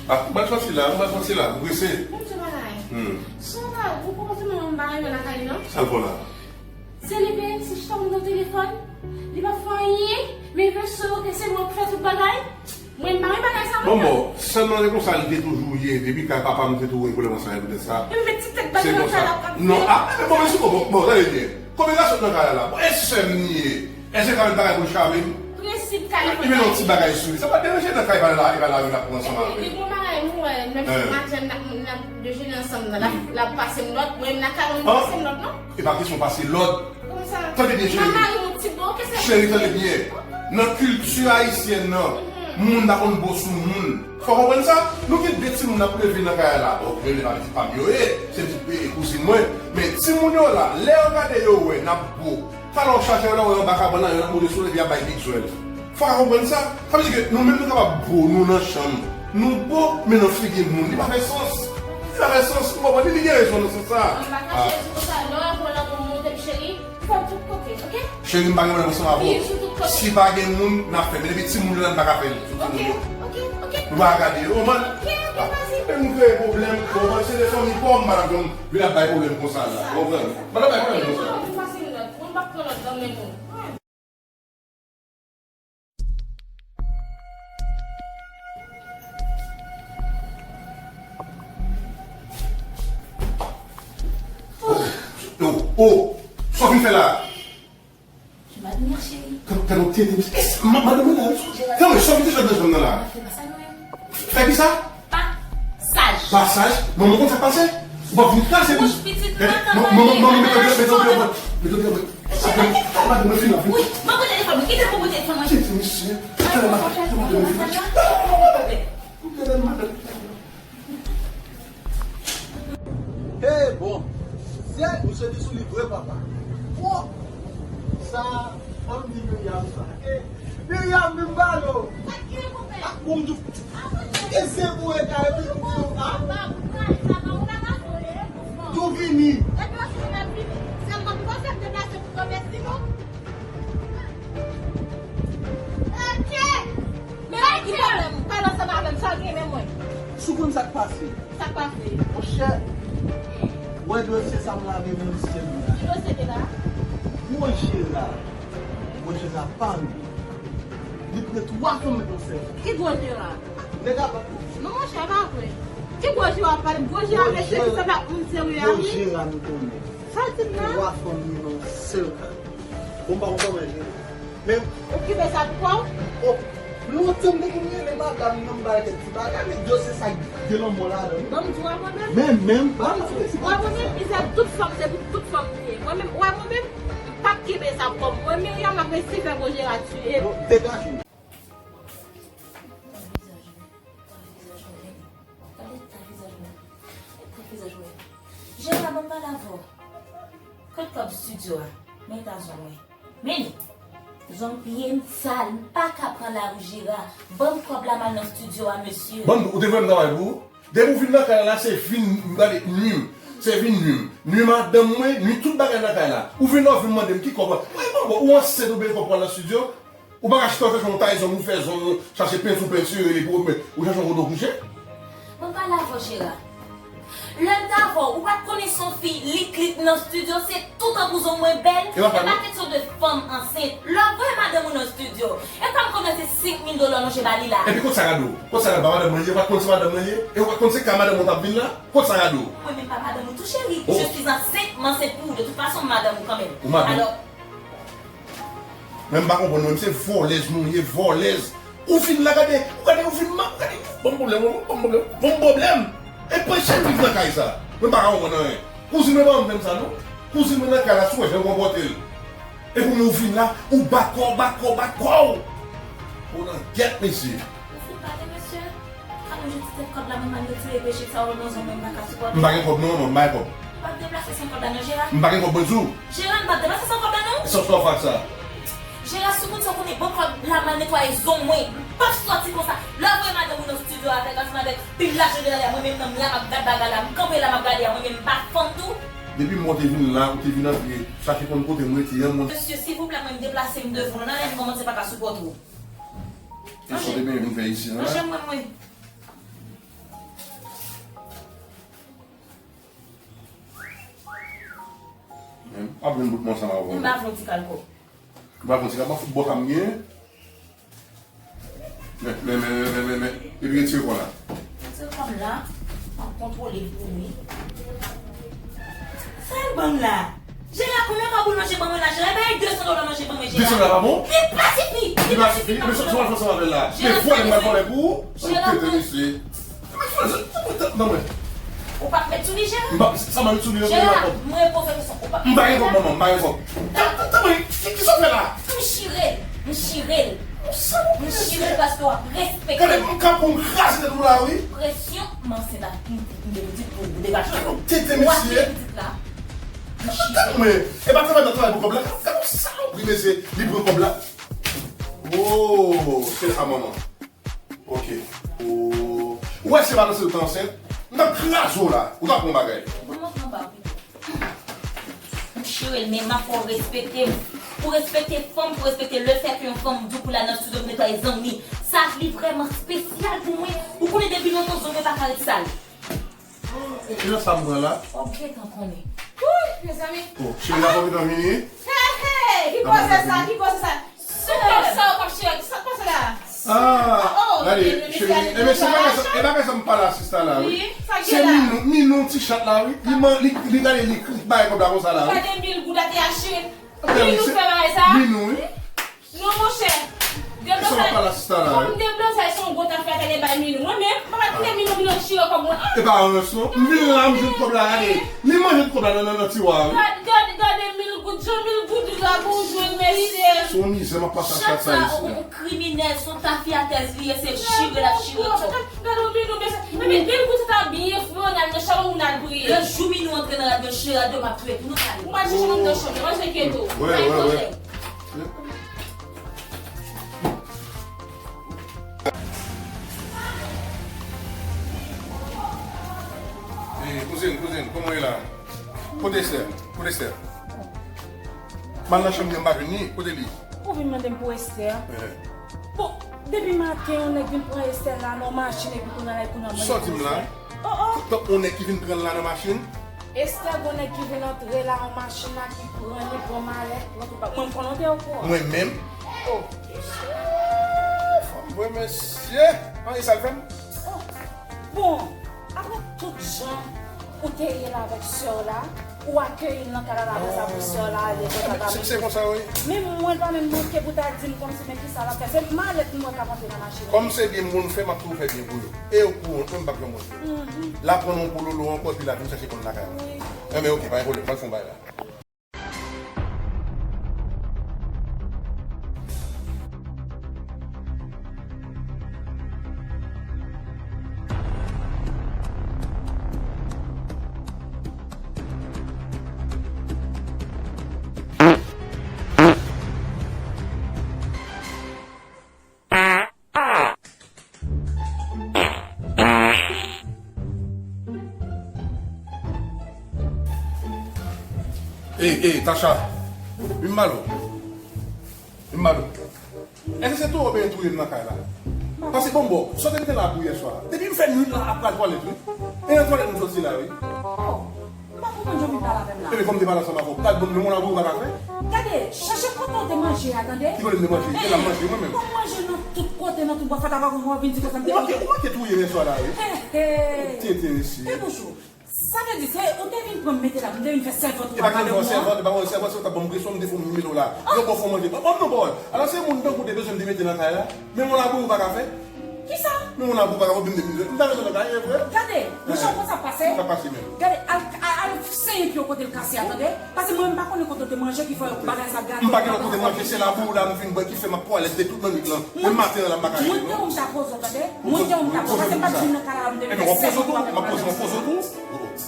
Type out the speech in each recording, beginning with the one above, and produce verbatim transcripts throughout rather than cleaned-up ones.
Ah, ou bat fòs la, ou bat fòs la, ou prese. Mwen di bagay. Hmm. Son la, ou poko di mwen yon bagay nan lakay li, non? Sa l fè w la? Se li menm, se chita nan telefòn, li pa fè anyen, men vle sou ke se mwen ki fè tout bagay. Mwen, m pa renmen bagay sa, non. Bon, bon, sè m nan se konsa li te toujou ye, depi kay papa m te toujou gen pwoblèm ansanm avèk sa. Yon ti tèt bat nan kay la, non, ah, bon, bon, bon, bon, tande byen. Konbyen gason nan kay la? Bon, e sè m li ye? Èske ka met bagay pou l chame m? Prensip kay. Li met yon ti bagay sou li. Sa pa deranje nan kay pa la, e pa lari l ap pran ansanm avè l. Li gon bagay nou wè, menm si maten n ap, n ap dejene ansanm nan, l ap, l ap pase m lòd, mwen menm nan kay mwen pase m lòd, non? E pa kesyon pase lòd. Tande byen, cheri. Cheri, tande byen. Nan kilti ayisyèn nan, moun pa konn bo sou moun. Fò w konprann sa. Nou gen de timoun n ap leve nan kay la. Bon, rele pa pitit pa m yo ye, se pitit kouzin mwen. Men timoun yo la, lè yo gade yo wè n ap bo. Talè w chache yo la, w anba kabann nan, yo ap monte sou yo, epi y ap bay big swèl. Fò w konprann sa. Sa vle di ke nou menm nou kapab bo, nou nan chanm. Nou bo, men nan figi moun. Li pa fè sans. Li pa fè sans. Ou konprann? Li, li gen rezon nan sans sa. Anba kache, se konsa, lè w ap wè lanmou monte, cheri, fè l tout kote, oke? Cheri, m pa gen pwoblèm ansanm avè w. Si pa gen moun, n ap fè. Men depi timoun yo la, n pa ka fè l sou timoun yo. Oke, oke, oke. Nou pa ka gade yo, ou konprann? Oke, oke, ah, vas-y. Men nou kreye pwoblèm, ou konprann? Se de fanmi pòv, madanm, vin ap bay pwoblèm konsa la, ou konprann? Madanm bay pwoblèm konsa. Moun pa pran lòt nan men nou. Oh, oh, sa w vin fè la? Je m'admire, chérie. Gad, gad yon tete, mesye. Eh, ma-, madanm mwen la, wi. Gad, sa w vin fè nan chanm nan la? Fè ki sa? Pasaj. Pasaj? Manman konn sa k pase? Ou p ap vin krasi bouch pitit mwen, manman, manman, mete yon pye, mete yon pye. Madanm mwen fin ap vin. Wi, mwen pran telefòn mwen. Kite mwen pran telefòn mwen. Kite misye. Kite madanm mwen fin ap vin. Kite madanm mwen fin ap vin. Hey, bon. Zè, misye di sou li vre, papa. Bon. Sa, fò m di Myriam sa. Hey, Myriam, vin pale w. Sa k gen, konpè? Ah, bon, m di w. Ese pou e ka epi m di w, ah. Tou vini. Epi yo fini ap vini. Sèlman m panse m deplase pou tonbe si nou. Ok. Men ki pwoblèm? Pale ansanm avè m, sa w gen men mwen. Sou konn sa k pase? Sa k pase? Monchè, wè dosye sa m lave nan sye m la. Ki dosye te la? Gwo Jera. Gwo Jera pa m. Li pran twa fanm met yon sèl. Ki Gwo Jera? Nèg ap... Non, monchè, pa vre. Ki Gwo Jera w ap pale? Gwo Jera, mesye, ki sanble ak moun serye a, wi. Gwo Jera nou konnen. Sa l di m nan? Twa fanm nan yon sèl kay. Bon, m pa konprann anyen. Men ou kite sa pou kò w? Oh, lontan m te konn rele madanm nan, m ba l kèk ti bagay, men dosye sa gen lanmò ladan l. Ban m di w a mwen menm. Men, men, ban m di w a mwen menm, misye tout fanm, se pou tout fanm li ye. Mwen menm, w a mwen menm, m p ap kenbe sa pou kò m. Mwen, Myriam, m ap resi fè Gwo Jera tiye. Bon, degaje w. Gade ta vizaj mwen. Gade ta vizaj mwen. Gade ta vizaj mwen. Jera, ban m pale avè w. Kot kòb estidyo a? Men ta zong mwen. Men li. Zong pye m sal, m pa ka pran lari Jera. Ban m kòb la, m al nan estidyo a, mesye. Ban m di w, ou te voye m travay pou ou? Depi w vin nan kay la, se vin, gade, nwi m. Se vin nwi m. Nwi madanm mwen, nwi tout bagay nan kay la. Ou vin la, ou vin mande m ki kòb. Mwen, mwen, ou ansent oubyen kòb pou al nan estidyo? Ou pa ka chita w chache yon tay zong, ou fè zong, ou chache penti, ou pentire li pou ou, men ou chache yon kote w kouche? Mwen pale avè w, Jera. Lè m t avè w, ou pa t konnen se yon fi lik lik nan estidyo, se tout tankou zong mwen bèl. E pa kesyon de fanm ansent. Lè w voye madanm ou nan estidyo, e pa m konnen se senk mil dola w lonje ba li la. Epi kot sa gade w? Kot sa gade w? Pa madanm mwen li ye, ou pa t konn se madanm mwen li ye? E ou pa t konn se ka madanm ou t ap vin la? Kot sa gade w? Mwen menm pa madanm ou tou, cheri. Je suis enceinte, m ansent pou ou. De tout fason, m madanm ou kanmenm. Ou madanm. Alò, men m pa konprann, mwen, se vòlèz nou ye, vòlèz. Ou vin la, gade, ou gade, ou vin ma-, ou gade, ban m pwoblèm, ban m pwoblèm, ban m pwoblèm. E prensip viv nan kay sa. Mwen pa ka konprann anyen. Kouzin mwen pa vin fè m sa, non. Kouzin mwen nan kay la, si w wè jan l konpòte l. Epi ou vin la, ou bat kò w, bat kò w, bat kò w. Ou nan gèt, mesye. Ou fin pale, mesye. Ka lonje ti tèt kòb la, mwen m al retire gwo chèk sa yo nan zong mwen, m pa ka sipòte. M pa gen kòb non, manman, m pa gen kòb. M p ap deplase san kòb la non, Jera. M pa gen kòb, mwen di w. Jera, m p ap deplase san kòb la non. E sa w fè ak sa? Jera, si w konn sa w konnen, bon kòb la m al netwaye zong mwen. M p ap sòti konsa. Lè w voye madanm ou nan estidyo avèk, ansanm avèk pil lajan de lari a, mwen menm nan m la m ap gad bagay la. M kanpe la m ap gade a, mwen menm m pa fanm tou. Depi mwen te vin la, ou te vin antre, chache konn kote m rete an, mwen. Mesye, silvouplè, mwen m deplase m devan w. Nan lè m kòmanse pa ka sipòte w. E sa w te benyen vin fè isi an la? Manje mwen, mwen. Ap jwenn bout mwen ansanm avè w. M pa vle yon ti kal kòb. M pa vle yon ti kal, m ap fout bò sa m gen. Men, men, men, men, men, men, men. Epi retire kò la. Retire kò m la. M ap kontwole l pou ou wi. Sa l ban m la? Jera, konbyen kòb ou manje ban mwen la, Jera? E bay de san dola manje ban mwen, Jera. De san dola pa bon? Li pa sifi. Li pa sifi. Men sa w al fè ansanm avè l la? Se vòlè m al vòlè pou ou? Jera, tete mesye. Ou p ap met sou li, Jera? M pa, sa m ap met sou li, non, Jera, mwen pran kòb. Mwen pran kòb. M pa gen kòb, manman, m pa gen kòb. Tanpri, ki, ki sa w fè la? M chire l, m chire l. M chire l paske w ap respekte m. Gade, m ka pou m kraze tèt ou la, wi. Presyon, m ansent ak pitit, m gen pitit pou ou degaje w. Tete mesye. Ou ap gen pitit la. M chire l. Mwen, e pa travay nan travay pou kòb la. Gade yon salopri mesye, li pran kòb la. Oh, se sa manman. Ok. Ou wè se pa nan se tan ansent, m t ap kraze w la. Ou t ap pran bagay. Kòman pran bagay? M chire l, men m ap fè w respekte m. Pou respekte fanm, pou respekte lefètke yon fanm di w pou l al nan estidyo pou netwaye zong li. Sa li vrèman espesyal pou mwen. Ou konnen depi lontan zong mwen pa ka ret sal. E nan sa m pran la? W ap gentan konnen. Wouy, mezanmi. Oh, cheri, n ap gentan vini. Hey, hey, ki koze sa, ki koze sa? Sou kòb sa, w ap chire, ki sa k pase la? Ah, gade, cheri, e men se bagay sa, e bagay sa m pale a sista la, wi. Wi, sa k gen la? Se Minou, Minou ti chat la, wi. Li man, li, li gade, li kri, bay kòb la konsa la, wi. Gade mil goud atè a, cheri. Minou fè bagay sa? Minou, wi. Non, monchè. Deblozay. Kòm deblozay se yon gwo afè, te bay Minou. Mwen menm, mwen pa tande Minou, Minou chire kòb mwen. E pa rans, non. M vin la, m jwenn kòb la, gade. Li manje tout kòb la nan, nan, nan tiwa, wi. Gade, gade, gade mil goud, jan mil goud la pou w jwenn, mesye. Se yon mizè m ap pase ak chat sa isit la. Yon kriminèl, se yon tafyatèz li ye, se chire l ap chire kòb. Gade yon Minou, mesye. Epi mil goud sa ta byen fre nan chalon moun al priye. Yon jou Minou antre nan rad mwen, chire rad yo, m ap touye tout nou kale. Ou pa chèche nou nan chanm, pa enkyete w. Wi, wi, wi. Hey, kouzin, kouzin, kòman w ye la? Kote Esther? Kote Esther? M al nan chanm li, m pa jwenn li. Kote li? Ou vin mande m pou Esther? Bon, depi maten, yon nèg vin pran Esther la nan machin, epi kounye a la, kounye a mande pou Esther. Sa w di m la? Oh, oh. Tank yon nèg ki vin pran l la nan machin? Esther, gon nèg ki vin antre la, yon machin la ki pran li, pran malèt, pran tout bagay. Mwen, m konnen w te okouran. Mwen menm? Oh. Fanm vre, mesye! An, e sa l fè m? Oh. Bon, apre tout jan ou te ye la avèk sè w la, ou akeyi l nan kay la, apre sa pou sè w la ale, konsa pa menm. Se, se konsa, wi. Men mwen pa menm manke pou ta di m kòmsi men kisa l ap fè. Se malèt m wè k ap antre nan machin nan. Kòm se byen moun fè, m ap toujou fè byen pou yo. E yo pou mwen, mwen m p ap janm wè. Mhm. L ap pran yon bololo ankò, epi l ap vin chèche konn lakay mwen. Wi. Enben, oke, pa gen pwoblèm, m al fè yon bagay la. Ey, ey, Tacha, vin m pale w. Vin m pale w. Èske se towo benyen touye l nan kay la? Pase bon bò, sa w te mete la pou yè swa? Depi m fè nwit la ap pral twalèt, wi. E nan twalèt m soti la, wi. Oh. M pa konprann jan w vin pale avè m la. Ebyen, kòm m te pale ansanm avè w, gad bon, men moun abou ou pa ka fè. Gade, chache kote w te manje a, tande. Ki kote m te manje? Ke l ap manje, mwen menm? Kòm manje nan tout kote, nan tout bò, fò ta pa konn w ap vin di konsa m te manje. Ou manke, ou manke touye m yè swa la, wi. He, he. Tenten, mesye. E bonjou. Sa vle di, se ou te vin pran m mete la, m te vin fè sèvant ou. E pa kesyon sèvant, e pa kesyon sèvant, se ou t ap ban m presyon, m te fè w mele w la. Yo ba w fò manje. Ban m non, bò. Alò, se moun tankou w te bezwen m te mete nan kay la. Men moun abou ou pa ka fè. Kisa? Men moun abou pa ka fè, ou vin de mizè. M ta rete nan kay, e vre? Gade, monchè, ou konn sa pase? Sa pase menm. Gade, al, al, al senyen pye w kote l kase a, tande? Pase mwen, m pa konnen kote w te manje ki fè bagay sa gate. M pa gen lòt kote manje, se labou la m vin bwè ki fè m ap twalèt de tout lannwit lan. Menm maten an la, m pa ka rete, non. Mwen te ou m ta poze w, tande? Mwen te ou m ta poze w, pase m pa t vin nan kay la, m te vin fè sèvant ou avè m. M ap poze w, m ap poze w tou.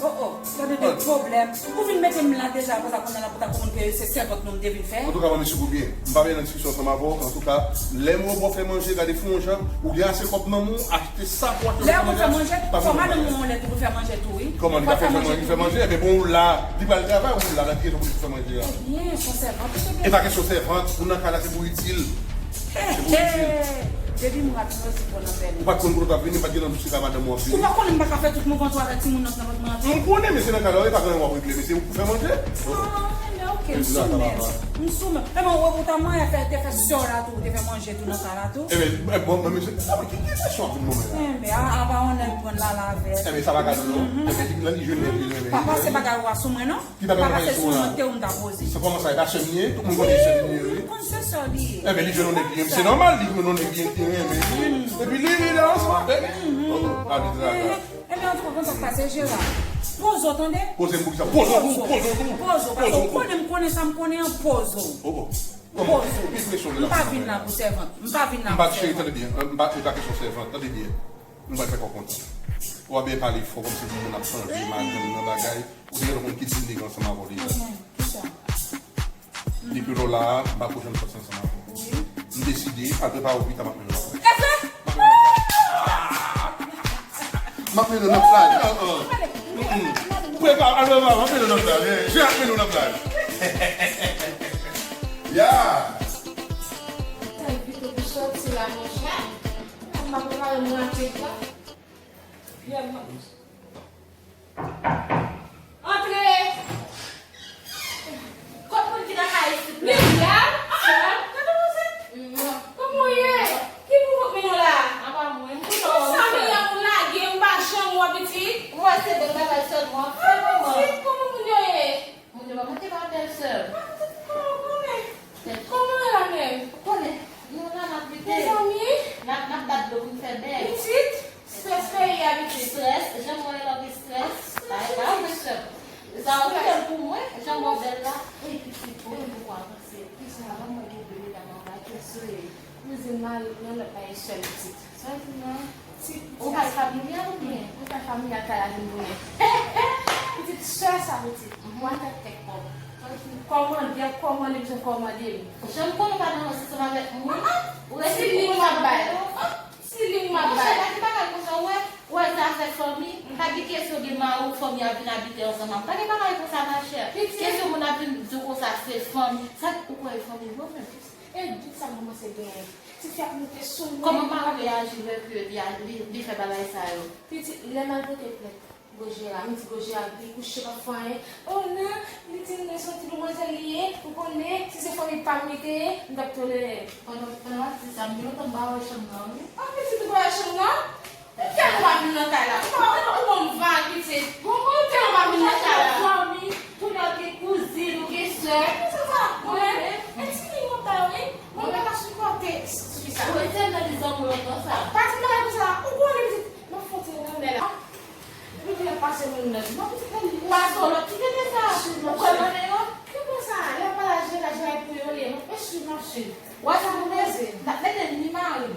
Oh, oh, gade de pwoblèm. Ou vin mete m la deja, apre sa, kounye a la pou ta konprann ke se sèvant nou m te vin fè. Antouka, manmi, si pou byen. M pa vle nan diskisyon ansanm avè w. Antouka, lè m wè w fè manje, gade fè yon jan, ou gen ase kòb nan men w, achte sa pou achte lòt manje. Lè ou fè manje, fò madanm ou yon lè tou pou fè manje tou, wi. Kòman li ka fè manje, li fè manje? Ebyen, bon, ou la, li pral travay, ou la, nan ki rezon pou li fè manje a? Ebyen, se yon sèvant, ou se byen. E pa kesyon sèvant, ou nan kay la, se pou itil. Se pou itil. Depi m rat mwen, se pou nan fè li. Ou pa t konn kote w t ap vini, ou pa t gen nan dosye ka madanm ou ap vini. Ou pa konnen m pa ka fè tout mouvman tou avèk timoun nan nan vant mwen an tou? M konnen, men se nan kay la w ye, pa gen anyen w ap regle, mesye, ou fè manje. Ah, men ok. M sou men. M sou men. Ebyen, ou wè, ou ta manyen fè, te fè sè w la tou, ou te fè manje tou nan kay la tou. Ebyen, bon, men, men, men, ki, ki kesyon ap vin mwen la? Enben, a, apa yon nèg pran l la lavèt. Ebyen, sa pa gade non. Ebyen, li, li jwenn nèg li renmen. Pa pase bagay ou a sou mwen non. Ki bagay ou a sou mwen la? Pa pase sou mwen, te ou m ta poze. Se kòman sa, e pa sè m ye? Tout moun konnen sè m ye, wi. M konn se sè w li ye. Ebyen, li jwenn yon nèg li renmen. Se nòmal, li jwenn yon nèg li renmen. Epi li, li la ansanm avèk. Oh, oh, pa di sa. Ebyen, antouka, konn sa k pase, Jera. Poze w, tande? Poze m pou kisa? Poze w tou, poze w tou. Poze w, paske w konnen m konnen sa m konnen an, poze w. Oh, oh. Poze w. M pa vin la pou sèvant. M pa vin la pou sèvant. M pa, cheri, tande byen. M pa, e pa kesyon sèvant. Tande byen. Nou pral fè kò kontan. Ou a byen pale fò, kòmsi moun ap chanje, madanm nan bagay. Ou te gentan konn ki ti nèg ansanm avè w deja. Ebyen, kisa? Depi lò la a, m pa ko janm sòti ansanm avè w. Wi. M deside al prepare w pita, m ap mennen w nan plaj. Kasa? M ap mennen w nan plaj. M ap mennen w nan plaj. An, an. Mm, mm. Prepare, al prepare, m ap mennen w nan plaj. Eh, je ap mennen w nan plaj. Ya. Sa evite pou sòti la, monchè. M ap prepare mwen ak kèk la. Vye manje. Antre! Kot moun ki nan kay isit la? Li la? Ah, ah, gade manzè. Kòman w ye? Ki pou w mennen w la? Apa mwen, m kontan wè w. Sa m ye, ou lage m, m pa janm wè pitit. Ou wè se bèl bagay sèlman. Ah, pitit, kòman moun yo ye? Moun yo pa manke pa bèl sè. Ah, pitit, kòman w konnen? Kòman w ye la menm? Ou konnen, nou la n ap lite. Mezanmi. N ap, n ap bat dlo pou n fè bèl. Pitit, strès peyi a, pitit. Strès, jan m wè lòt strès. Ay, pa vre sè. Sa w fè l pou mwen, jan m wè bèl la. Ey, pitit, ou menm poko avanse. Kisa? Ban mwen gen de medam anba, kiyès yo ye? Kouzin mari m nan, lòt la e sè l pitit. Sa di non. Ti, ou kay familyal oubyen? Ou kay familyal, kay la vin pou mwen. Pitit sè sa, pitit. Mwen tèt tèt kòb. Kòmande, kòmande, bezwen kòmande m. Jan m konnen w pa nan ansanm avèk moun, ou rete pou moun ap bay. Ti li m ap bay. Monchè, pa gen bagay konsa, ou wè, ou wè zafè fanmi, pa gen kesyon gen mari ou fanmi ap vin abite ansanm ak. Pa gen bagay konsa, machè. Kesyon moun ap vin di w konsa, se fanmi. Sa ou kwè e fanmi vre ou menm? E dout sa m kòmanse genyen. Ti fi ap moute sou mwen. Kòman mari w reyaji lè ke li a, li, li fè bagay sa yo? Pitit, lè m al pote plent Gojera, m di Gojera li kouche p ap fè anyen. O non, li di m nan se yon ti demwazèl li ye, ou konnen, si se fanmi pa m li te ye, m t ap tolere l. Pandan, pandan w ap di sa, m gen lontan m pa wè chanm nan, wi. A, pitit ou pa wè chanm nan? Poukisa nou pa vin nan kay la? Ou pa, ou pa, ou ban m vag, pitit. Bon, mwen tèlman pa vin nan kay la. Fanmi, kounye a w gen kouzin, ou gen sè. Konsa sa, mwen, e ti li mwen pa, wi. Mwen pa ka sipòte fi sa. Ou rete nan li zanmi w lontan sa. Pa di bagay konsa, ou konnen, pitit, m ap fè yon ti granmè la. Depi lè pase moun nan, mwen pitit nan li. Pase w lòt ki tete sa. Ou kwè mwen yo? Ki konsa, lè pa la jere la jere pou yo li, mwen pe swiv, m ap swiv. Wè sa pou mwen, n ap mete ni mari m.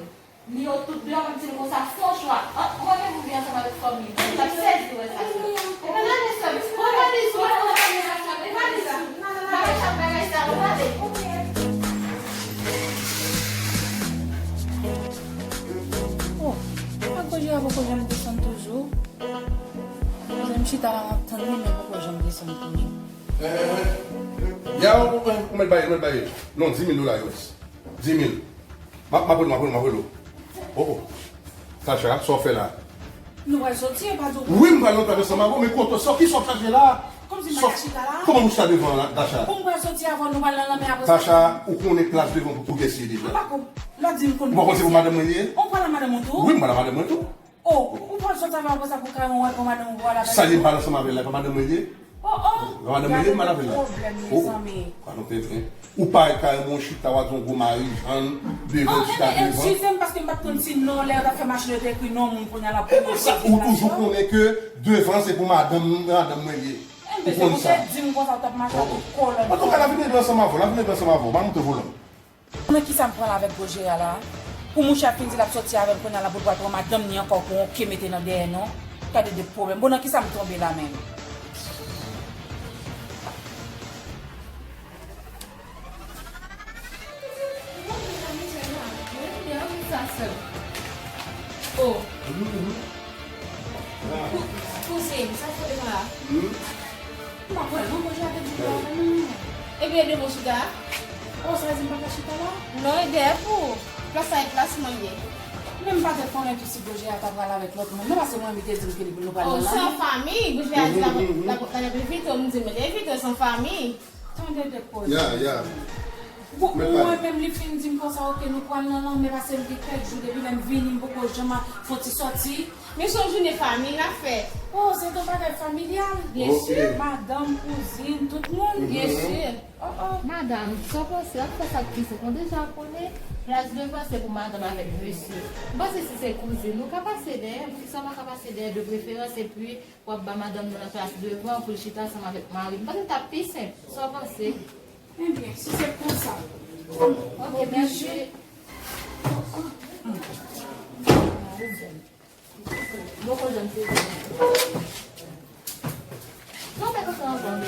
Ni yo tout deyò, m ap di l konsa, fè yon chwa ant mwen menm oubyen ansanm avèk fanmi m. Mwen t ap sezi wè sa. Ebyen, gade sa, bon, gade sa, gade sa, gade sa, bagay sa, gade. Oh, ak Gojera poko janm desann toujou. Kouzin m chita la, m ap tann li, men poko janm desann toujou. Eh, eh, eh. Ya, ou, ou, ou mèt bay, ou mèt bay. Non, dis mil dola U S. Dis mil. M ap, m ap rele w, m ap rele w, m ap rele w. Oh, oh. Sacha, sa w fè la? Nou pral soti, e pa di w. Wi, m pral nan plas ansanm avè w, men kote, sa, kisa w ap chache la? Kòmsi m pa ka chita la? Kòman nou chita devan la, Sacha? Bon, m pral soti avè w, nou pral nan lanmè apre sa. Sacha, ou konnen plas devan pou, pou kèsye deja. M pa konn. Lè w di m konn. Ou pa konn se pou madanm mwen li ye? Ou pral nan madanm ou tou? Wi, m pral nan madanm mwen tou. Oh, ou pral soti avè l apre sa pou kay mwen wè pou madanm ou pral avè l? Sa li pral ansanm avè l la, pa madanm mwen li ye? Oh, oh. Papa de mwen, m al avè l la. Pwoblèm, mezanmi. Ou pa wè kay mwen chita, w ap di yon gwo mari Jàn devan, chita devan. Eskize m, paske m pa t konn si non, lè yo t ap fè machin yo te ekri non moun, kounye a l ap... E pou sa, ou toujou konnen ke devan se pou madanm, madanm mwen ye. Ou konn sa. Ou te di m konsa, w t ap mache ak yon kolòn. Antouka, l ap vin rete ansanm avè w, l ap vin rete ansanm avè w. M a monte volan. Nan kisa m pral avèk Gojera la? Pou mouche a fin di l ap soti avè m kounye a la pou l pral pran madanm ni ankò pou yon ke mete nan dèyè non. Gade de pwoblèm. Bon, nan kisa m tonbe la menm? Oh. Kou-, kouzin, sa k fè devan la? M pa kwè non, Gojera te di m pa wè non. Ebyen, ede m chita. Oh, sa vle di m pa ka chita la? Non, e dèyè pou ou. Plas sa e plas mwen ye. Men m pa t konnen tou si Gojera ta pral avèk lòt moun non, paske mwen menm li te di m ke nou pral nan lanmè. Oh, se yon fanmi, Gojera di l ap, l ap, l ap envite w, m di mwen te envite w, se yon fanmi. Tande de koze. Ya, ya. Bon, mwen menm, li fin di m konsa, oke, nou pral nan lanmè, paske m gen kèk jou depi lè m vini, m poko janm fè yon ti sòti. Men se yon jounen fanmi n ap fè. Oh, se yon bagay familyal? Byen si. Madanm, kouzin, tout moun? Byen si. Oh, oh. Madanm, sa w panse, w ap fè sa k pi senp. Ou deja konnen, plas devan se pou madanm avèk mesye. M panse si se kouzin, ou ka pase dèyè, poukisa w pa ka pase dèyè de preferans, epi w ap ba madanm nan plas devan pou l chita ansanm avèk mari l. M panse l t ap pi senp. Sa w panse? Ebyen, si se konsa. Ok, mèsi. Boko janm sezi. Non, men konsa anvan.